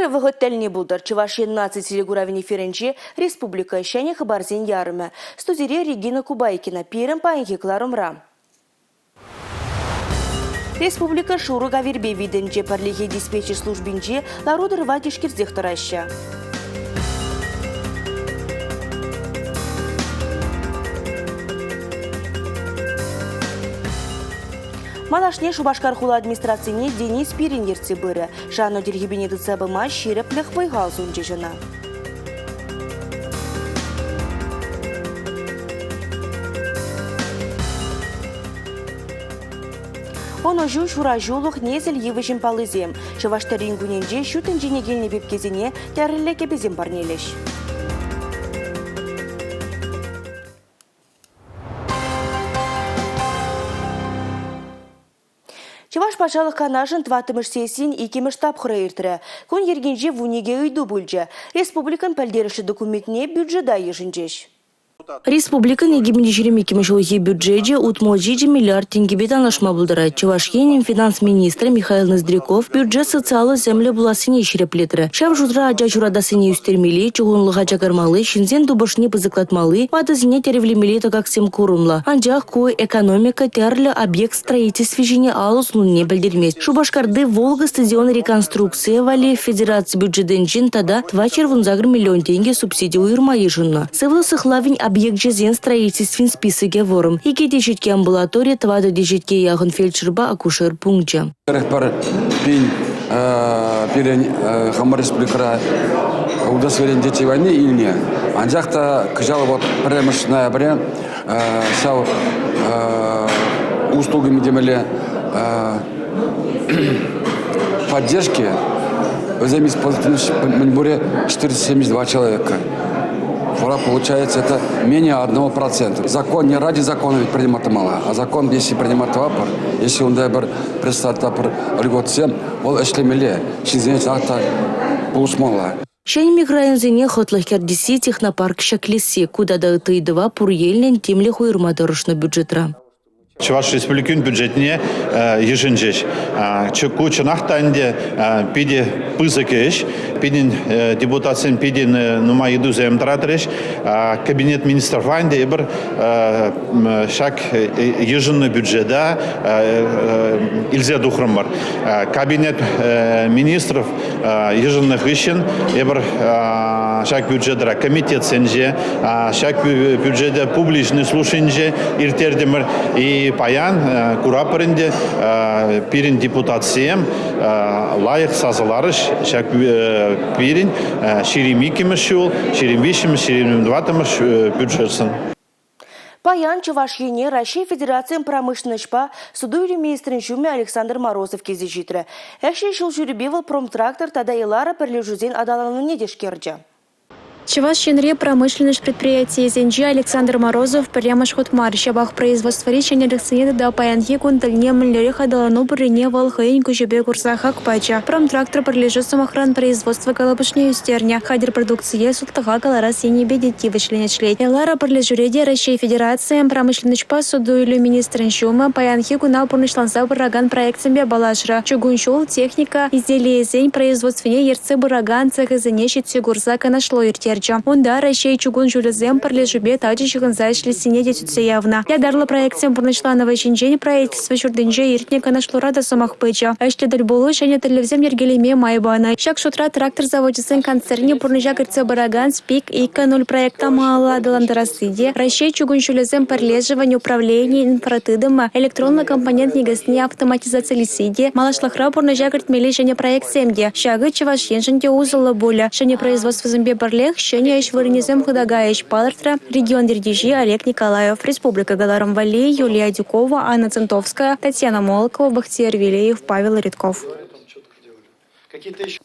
Ырӑ вӑхӑт тӗлне пултӑр. Чӑваш Ен наци телекуравӗн эфирӗнче республика ҫӗнӗ хыпарсен ярӑмӗ. Студире Регина Кубайкина пирӗн паянхи кӑларӑмра. Республика шурӑ кавирпе витӗнчӗ. Пӗрлехи диспетчер службинче лару-тӑрӑва тишкерсех тӑраҫҫӗ. Малашне Шупашкар хула администрацине Денис Спирин ертсе пырӗ. Шаннӑ тилхепене тытса пыма ҫирӗплӗх вӑй-хал сунчӗҫ ӑна. Ӑнӑҫу, ҫураҫулӑх, несӗл йывӑҫӗн паллисем. Чӑваш тӗррин кунӗнче ҫут тӗнчене килнӗ пепкесене тӗрӗллӗ кӗпесем парнелӗҫ. Чӑваш Патшалӑх Канашӗн тӑваттӑмӗш сессийӗн иккӗмӗш тапхӑрӗ иртрӗ. Кун йӗркинче 12 ыйту пулчӗ. Республикӑн пӗлтерӗшлӗ документне бюджета йышӑнчӗҫ. Республикӑн 2022 ҫулхи бюджечӗ 67 миллиард тенкӗпе танлашма пултарать. Чӑваш Енӗн финанс министрӗ Михаил Ноздряков бюджет социаллӑ сӗмлӗ пулассине ҫирӗплетрӗ. Ҫав шутра ача ҫуратассине ӳстермелли, чухӑнлӑха чакармалли, ҫынсен тупӑшне пысӑклатмалли, ватӑсене тӗревлемелли тӑкаксем курӑмлӑ. Анчах ку экономика тӗрлӗ объект строительстви ҫине алӑ сулнине пӗлтермест. Шупашкарти «Волга» стадион реконструкцийӗ валли федераци бюджетӗнчен тата 418 миллион тенкӗ субсиди уйӑрма йышӑннӑ. Сывлӑх сыхлавӗн объекчӗсен строительствин списокӗ вӑрӑм. Икӗ теҫетке амбулатори, тӑватӑ теҫетке яхӑн фельдшерпа акушер пункчӗ. 41 пин пирӗн хамӑр республикӑра удостоверение детей войны илнӗ. Анчах та кӑҫал вот пӗрремӗш ноябре ҫав услугами темелле поддержки вӗсем мӗнпурӗ 472 человека. Вара получается это менее 1%. Закон не ради закона ведь принимать мало, а закон, если принимать тӑватпӑр, если унта пӗр представь пӗр льготсем, вӑл ӗҫлемелле, ҫынсене чӑнах та пулӑшмалла. Ҫӗнӗ микрорайонсене хӑтлӑх кӗртесси, технопарк ҫӗклесси ку тата ытти ыйтӑва пур енлӗн тимлӗх уйӑрма тӑрӑшнӑ бюджетра. Чӑваш Республикин бюджетне йышӑнчӗҫ. Ку чӑнах та ӗнтӗ питӗ пысӑк ӗҫ. Пирӗн депутатсем питӗ нумай ыйтусем тӑратрӗҫ. Кабинет министрва ӗнтӗ эпир ҫак йышӑннӑ бюджета илсе тухрӑмӑр. Кабинет министров йышӑннӑ хыҫҫӑн эпир ҫак бюджетра комитетсенче, ҫак бюджета публичный слушанинче ирттертӗмӗр. И паян куратпӑр ӗнтӗ, пирӗн депутатсем лайӑх сасӑларӗҫ ҫак пирӗн 22-мӗш ҫул, 23-мӗш, 24-мӗш бюджетшӑн. Паян Чӑваш Ене Раҫҫей Федерацийӗн промышленноҫпа суту-илӳ министрӗн ҫумӗ Александр Морозов килсе ҫитрӗ. Ӗҫлӗ ҫул ҫӳревпе вӑл Промтрактор тата Элара пӗрлешӳсен аталанӑвне тишкерчӗ. Чӑваш Енре промышленноҫ предприятийӗсенче Александр Морозов пӗрремӗш хут мар. Ҫапах производствӑри ҫӗнӗлӗхсене тата паянхи кун тӗлне мӗнлерех аталану пуррине вӑл хӑйӗн куҫӗпе курса хак пачӗ. Промтрактор пӗрлешӳ, сӑмахран, производство калӑпӑшне ӳстернӗ. Хатӗр продукцие сутлӑха кӑларас енӗпе те тивӗҫлӗн ӗҫлет. Элара пӗрлешӳре те Раҫҫей Федерацийӗн промышленноҫпа суту-илӳ министрӗн ҫумӗ паянхи куна пурнӑҫланса пыракан проектсемпе паллашрӗ. Чукун ҫул, техника изделийӗсен производствине ертсе пыракан цехӗсене ҫитсе курса канашлу ирттерчӗ. Унта Раҫҫей чукун ҫулӗсем пӗрлешӳпе тачӑ ҫыхӑнса ӗҫлессине те сӳтсе явнӑ. Ятарлӑ проектсем пурнӑҫланӑвӗ ҫинчен Правительство ҫуртӗнче иртнӗ канашлура та сӑмах пычӗ. Ӗҫлӗ тӗлпулу ҫӗнӗ тӗллевсем йӗркелеме май панӑ. Ҫак шутра трактор завочӗсен концернӗ пурнӑҫа кӗртсе пыракан СПИК 2.0 проекта малалла аталантарасси те, Раҫҫей чукун ҫулӗсем пӗрлешӗвӗн управленийӗн инфратытӑмӗ электронлӑ компонент никӗсне автоматизацилесси те, малашлӑхра пурнӑҫа кӗртмелли ҫӗнӗ проектсем те. Ҫакӑ Чӑваш Еншӗн те усӑллӑ пулӗ. Ҫӗнӗ производствӑсемпе пӗрлех ҫӗнӗ ӗҫ вырӑнӗсем хута кайӗҫ, палӑртрӗ регион ертӳҫи Олег Николаев. Республика кӑларӑм валли Юлия Адюкова, Анна Центовская, Татьяна Молокова, Бахтиер Велеев, Павел Редков.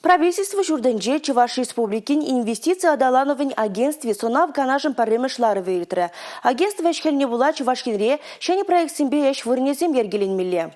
Правительство ҫуртӗнче Чӑваш Республикин инвестици аталанӑвӗн агентстви сӑнав канашӗн пӗрремӗш ларӑвӗ иртрӗ. Агентство ӗҫ-хӗлне пула Чӑваш Енре ҫӗнӗ проектсемпе ӗҫ вырӑнӗсем йӗркеленмелле.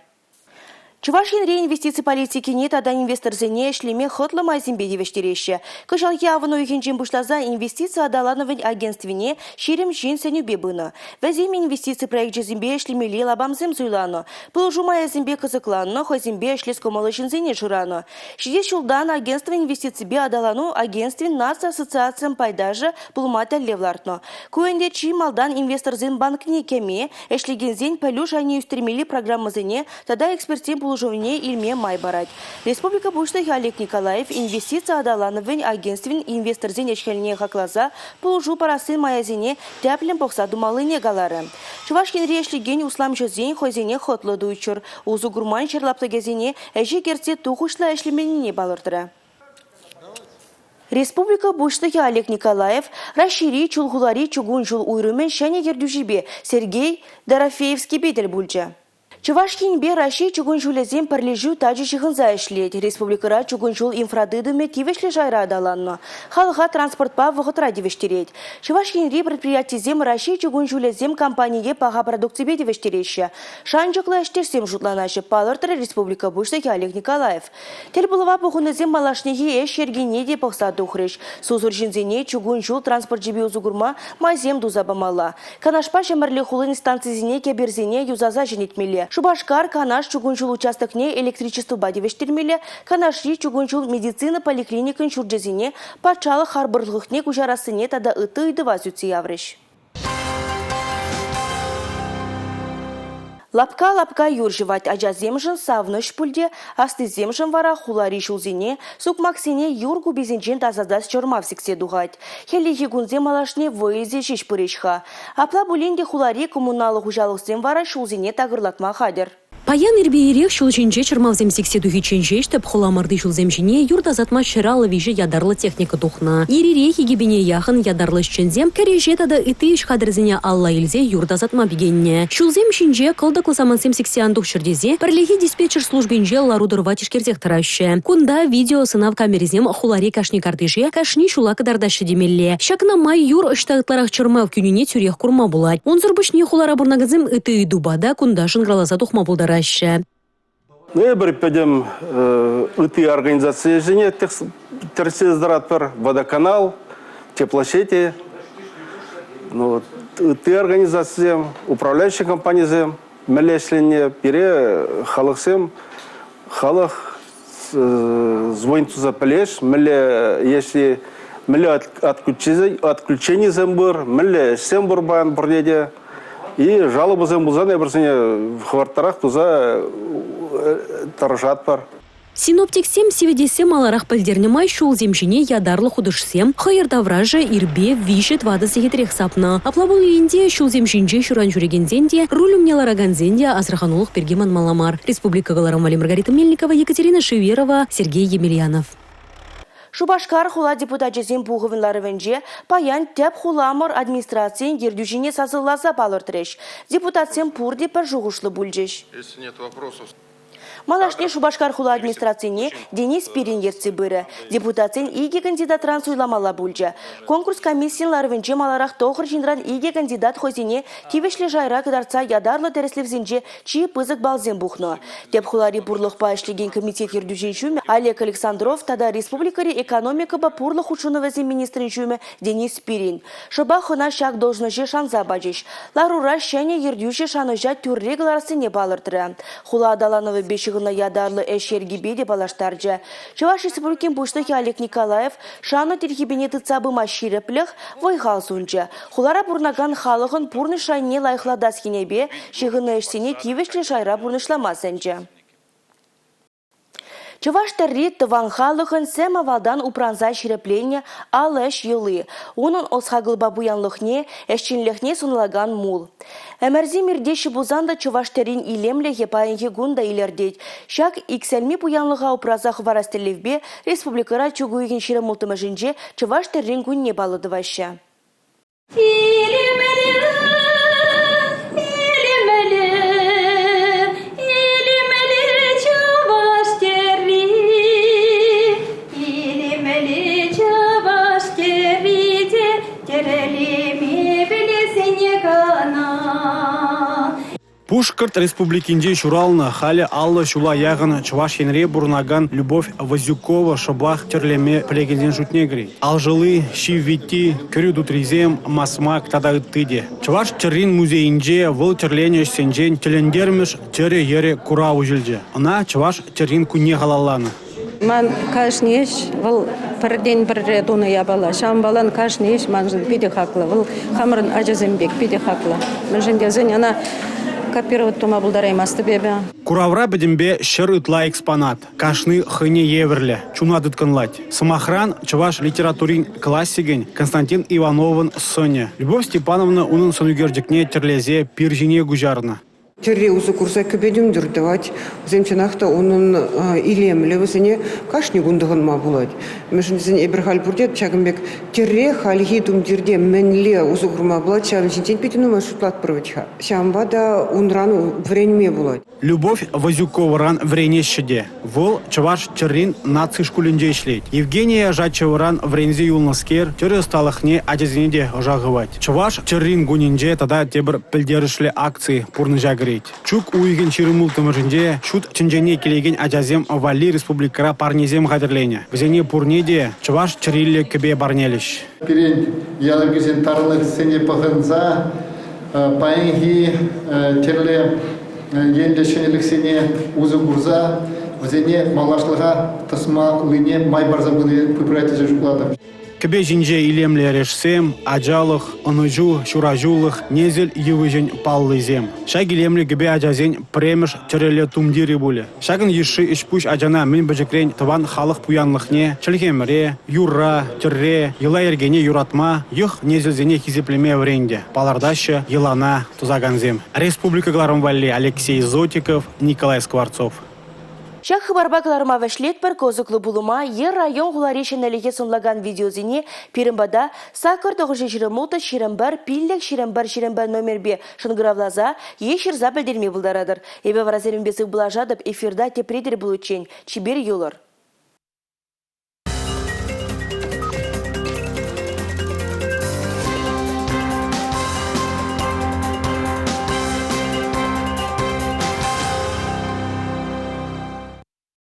Чӑваш Енре инвестици политикине тата инвесторсене ӗҫлеме хӑтлӑ майсемпе тивӗҫтереҫҫӗ. Кӑҫалхи авӑн уйӑхӗнчен пуҫласа инвестици аталанӑвӗн агентствине 20 ҫын сӗнӳпе пынӑ. Вӗсем инвестици проекчӗсемпе ӗҫлемелли лапамсем суйланӑ, пулӑшу майӗсемпе кӑсӑкланнӑ, хӑйсемпе ӗҫлес кӑмӑллӑ ҫынсене шыранӑ. Ҫитес ҫултан агентство инвестиципе аталану агентствин наци ассоциацийӗн пайташӗ пулма тӗллев лартнӑ. Ку ӗнтӗ чи малтан инвесторсен банкне кӗме, ӗҫлекенсен пӗлӳ шайне ӳстермелли программӑсене тата экспертсен пулӑшӑвне илме май парать. Республика Пуҫлӑхӗ Олег Николаев инвестици аталанӑвӗн агентствин инвесторсен ӗҫ-хӗлне хакласа пулӑшу парассин майӗсене тӗплӗн пӑхса тумаллине каларӗ. Чӑваш Енре ӗҫлекен усламҫӑсен хӑйсене хӑтлӑ туйччӑр, усӑ курман ҫӗр лаптӑкӗсене ӗҫе кӗртсе тухӑҫлӑ ӗҫлеменнине палӑртрӗ. Республика Пуҫлӑхӗ Олег Николаев Раҫҫейри Чулхулари чукун ҫул уйрӑмӗн ҫӗнӗ ертӳҫипе Сергей Дорофеевскипе тӗл пулчӗ. Чӑваш Енпе Раҫҫей чукун ҫулӗсем пӗрлешӳ тачӑ ҫыхӑнса ӗҫлет. Республикӑра чукун ҫул инфратытӑмӗ тивӗҫлӗ шайра аталаннӑ. Халӑха транспортпа вӑхӑтра тивӗҫтерет. Чӑваш Енри предприятисем Раҫҫей чукун ҫулӗсем компание паха продукципе тивӗҫтереҫҫӗ. Шанчӑклӑ ӗҫтешсем шутланаҫҫӗ, палӑртрӗ республика Пуҫлӑхӗ Олег Николаев. Тӗл пулӑва пухӑннисем малашнехи ӗҫ йӗркине те пӑхса тухрӗҫ. Сусӑр ҫынсене чукун ҫул транспорчӗпе усӑ курма майсем туса памалла. Канашпа Ҫӗмӗрле хулин станцисене кӗперсене юсаса ҫӗнетмелле. Шупашкар, Канаш чукун ҫул участокне электричествӑпа тивӗҫтермелле, Канашри чукун ҫул медицина поликлиникин ҫурчӗсене патшалӑх харпӑрлӑхне куҫарассине тата ытти ыйтӑва сӳтсе яврӗҫ. Лапка-лапка юр ҫӑвать ачасемшӗн савӑнӑҫ пуль те, аслисемшӗн вара хулари ҫулсене, сукмаксене юр куписенчен тасатас чӑрмав сиксе тухать. Хӗллехи кунсем малашне вӑй илсе ҫеҫ пырӗҫ-ха. Апла пулин те хулари коммуналлӑ хуҫалӑхсем вара ҫулсене такӑрлатма хатӗр. Паян ирпе ирех ҫул ҫинче чӑрмавсем сиксе тухиччен ҫеҫ тӗп хуламӑрти ҫулсем ҫине юр тасатма 153 ятарлӑ техника тухнӑ. Ир-ирех 2000 яхӑн ятарлӑ ӗҫченсем кӗреҫе тата ытти ӗҫ хатӗрӗсене алла илсе юр тасатма пикеннӗ. Ҫулсем ҫинче кӑлтӑклӑ самантсем сиксе ан тухчӑр тесе пӗрлехи диспетчер службинче лару-тӑрӑва тишкерсех тӑраҫҫӗ. Кунта видеосӑнав камерисем хулари кашни картише, кашни ҫула кӑтартаҫҫӗ темелле. Ҫакна май юр ӑҫта ытларах чӑрмав кӳнине тӳрех курма пулать. Унсӑр пуҫне хулара пурӑнакансем ытти ыйтупа та кунта шӑнкӑравласа тухма пултараҫҫӗ. Эпир пӗтӗм ытти организацисене тӗрӗслесе тӑратпӑр. Водоканал, теплосети, ытти организацисем, управляющи компанисем мӗнле ӗҫленине пире халӑхсем халӑх звонить туса пӗлеш, мӗнле если мӗнле отключенисем пур, мӗнле ӗҫсем пур паян пурне те. И жалобӑсем пулсан эпир сене хӑвӑрттарах туса тӑрӑшатпӑр. Синоптиксем сивӗтессе маларах пӗлтернӗ май ҫулсем ҫине ятарлӑ хутӑшсем, хӑйӑр таврашӗ ирпе 3-4 сехетрех сапнӑ. Апла пулин те ҫулсем ҫинче ҫуран ҫӳрекенсен те, руль умне ларакансен те асӑрханулӑх пирки манмалла мар. Республика кӑларӑм валли Маргарита Мельникова, Екатерина Шеверова, Сергей Емельянов. Шупашкар хула депутачӗсен пухӑвӗн ларӑвӗнче паян тӗп хуламӑр администрацийӗн ертӳҫине сасӑласа палӑртрӗҫ. Депутатсем пурте пӗр шухӑшлӑ пулчӗҫ. Если нет вопросов. Малашне Шупашкар хула администрацине Денис Спирин ертсе пырӗ. Депутатсен икӗ кандидатран суйламалла пулчӗ. Конкурс комиссийӗн ларӑвӗнче маларах тӑхӑр ҫынран икӗ кандидат хӑйсене тивӗҫлӗ шайра кӑтартса ятарлӑ тӗрӗслевсенче чи пысӑк баллсем пухнӑ. Тӗп хулари пурлӑхпа ӗҫлекен комитет ертӳҫин ҫумӗ Олег Александров тата республикӑри экономикӑпа пурлӑх хутшӑнӑвӗсен министрӗн ҫумӗ Денис Спирин. Шӑпах ӑна ҫак должноҫе шанса пачӗҫ. Ларура ҫӗнӗ ертӳҫӗ шанӑҫа тӳрре кӑларассине палӑртрӗ. Хула аталанӑвӗпе ҫыхӑннӑ ятарлӑ ӗҫ йӗркипе те паллаштарчӗ. Чӑваш Республикин Пуҫлӑхӗ Олег Николаев шаннӑ тилхепене тытса пыма ҫирӗплӗх, вӑй-хал сунчӗ. Хулара пурӑнакан халӑхӑн пурнӑҫ шайне лайӑхлатас енӗпе ҫыхӑннӑ ӗҫсене тивӗҫлӗ шайра пурнӑҫлама сӗнчӗ. Чӑваш тӗрри тӑван халӑхӑн сӗм авалтан упранса ҫирӗпленнӗ ал ӗҫ йӑли, унӑн ӑс-хакӑлпа пуянлӑхне, ӗҫченлӗхне сӑнлакан мул. Ӗмӗрсем иртеҫҫӗ пулсан та чӑваш тӗррин илемлӗхӗ паянхи кун та илӗртет. Ҫак иксӗлми пуянлӑха упраса хӑварас тӗллевпе республикӑра чӳк уйӑхӗн 26-мӗшӗнче Чӑваш тӗррин кунне паллӑ тӑваҫҫӗ. Илемлӗ, илемлӗ, илемлӗ чӑваш тӗрри, илемлӗ чӑваш тӗрри те тӗрӗлеме пӗлесен кӑна. Пушкӑрт Республикинче ҫуралнӑ, халӗ 50 ҫула яхӑн Чӑваш Енре пурӑнакан Любовь Вазюкова шӑпах тӗрлеме пӗлекенсен шутне кӗрет. Ал шӑлли, ҫи витти, кӗрӳ тутрисем, масмак тата ытти те. Чӑваш тӗррин музейӗнче вӑл тӗрленӗ ӗҫсенчен «Тӗлӗнтермӗш тӗрӗ йӗрӗ» курав уҫӑлчӗ. Ӑна Чӑваш тӗррин кунне халалланӑ. Ман кашни ӗҫ вӑл пӗртен-пӗрре тунӑ япала. Ҫавӑнпалан кашни ӗҫ маншӑн питӗ хаклӑ. Вӑл хамӑрӑн ачасем пек питӗ хаклӑ. Мӗншӗн тесен ӑна копировать тума пултараймастӑп эпӗ. Куравра пӗтӗмпе 100 ытла экспонат. Кашни хӑйне евӗрлӗ, чуна тыткӑнлать. Сӑмахран, чӑваш литературин классикӗн Константин Ивановӑн сӑнӗ. Любовь Степановна унӑн сӑн ӳкерчӗкне тӗрлесе пир ҫине куҫарнӑ. Тӗрре усӑ курса кӗпе-тумтир тӑвать. Вӗсем чӑнах та унӑн илемлӗ, вӗсене кашни кун тӑхӑнма пулать. Мӗншӗн тесен эпир халь пурте ҫакӑн пек тӗрре хальхи тумтирте мӗнле усӑ курма пулать, ҫавӑн ҫинчен питӗ нумай шутлатпӑр вӗт-ха. Ҫавӑнпа та унран вӗренме пулать. Любовь Вазюковӑран вӗренеҫҫӗ те. Вӑл чӑваш тӗррин наци шкулӗнче ӗҫлет. Евгения Жачевӑран вӗренсе юлнӑскер тӗрӗ ӑсталӑхне ачасене те ӑша хывать. Чӑваш тӗррин кунӗнче тата тепӗр пӗлтерӗшлӗ акци пурнӑҫа кӗрет. Чӳк уйӑхӗн 26-мӗшӗнче ҫут тӗнчене килекен ачасем валли республикӑра парнесем хатӗрленӗ. Вӗсене пурне те чӑваш тӗрриллӗ кӗпе парнелӗҫ. Пирӗн яланхисен тарлӑхсене пӑхӑнса паянхи тӗрлӗ енлӗ ҫӗнӗлӗхсене усӑ курса вӗсене малашлӑха тӑсмаллине май парса пырать тесе шутлатӑп. Кӗпе ҫинче илемлӗ эрешсем, ачалӑх, ӑнӑҫу, ҫураҫулӑх, несӗл йывӑҫӗн паллисем. Ҫак илемлӗ кӗпе ачасен пӗрремӗш тӗрӗллӗ тумтирӗ пулӗ. Ҫакӑн йышши ӗҫ-пуҫ ачана мӗн пӗчӗкрен тӑван халӑх пуянлӑхне, чӗлхемӗре, юрра, тӗрре, йӑла-йӗркене юратма, йӑх-несӗлсене хисеплеме вӗрентӗ, палӑртаҫҫӗ йӑлана тӑсакансем. Республика кӑларӑм валли Алексей Зотиков, Николай Скворцов. Ҫак хыпарпа кӑларӑма вӗҫлетпӗр. Кӑсӑклӑ пулӑма е район-хулари ҫӗнӗлӗхе сӑнлакан видеосене пирӗн пата 8 926 21 5 21 21 номерпе шӑнкӑравласа е ҫырса пӗлтерме пултаратӑр. Эпӗ вара сирӗнпе сывпуллашатӑп, эфирта тепре тӗл пуличчен. Чипер юлӑр.